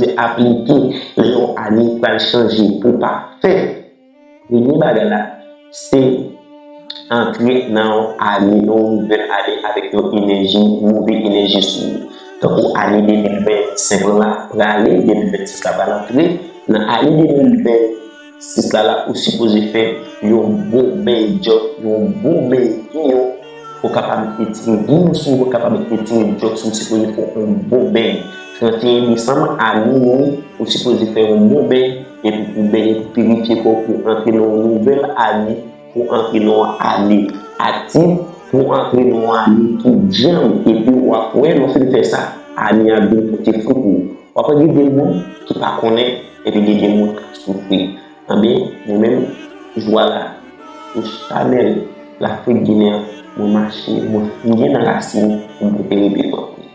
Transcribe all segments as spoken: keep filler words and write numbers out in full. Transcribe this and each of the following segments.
sipoze aplike lè yon ane pral chanje pou pa fè. Premye bagay la, se antre nan yon ane, yon nouvèl ane avèk yon enèji, move enèji sou ou. Tankou ane de mil ven senk lan la prale, de mil ven sis la pral antre. Nan ane de mil ven sis la, la, ou sipoze fè yon bon beny djòk, yon bon beny giyon. Ou kapab etire giyon sou ou, ou kapab etire djòk sou ou, sipoze fè yon bon beny. Tranteyen desanm a mini, ou sipoze fè yon bon beny, epi pou benyen, pou pirifye kò w, pou antre nan yon nouvèl ane, pou antre nan yon ane aktif, pou antre nan yon ane ki djanm, epi w ap wè, lè w fin fè sa, ane a vin pote fwi pou ou. W ap wè gen de moun ki pa konnen, epi gen de moun k ap soufri. Anben, mwen menm, jwa la, sou chanèl Lafrik Ginen an, mwen mache, mwen fouye nan rasin pou m pote reveman pou li.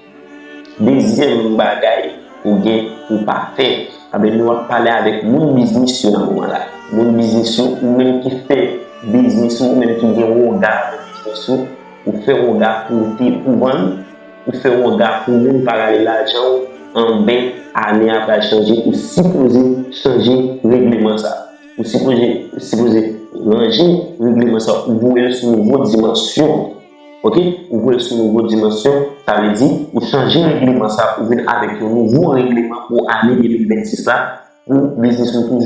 Dezyèm bagay ou gen pou w pa fè, anben, nou ap pale avèk moun biznis yo nan moman la. Moun biznis yo, ou menm ki fè biznis ou, ou menm ki gen wonga nan biznis ou, ou fè wonga pou w te, pou w vann, ou fè wonga pou moun pa rale lajan w, anben, ane a pral chanje, ou sipoze chanje regleman sa. Ou sipoze, sipoze ranje regleman sa, ou voye l sou nouvo dimansyon. Oke? Ou voye l sou nouvo dimansyon, sa vle di, ou chanje regleman sa, ou vin avèk yon nouvo regleman pou ane de mil ven sis la, pou biznis ou toujou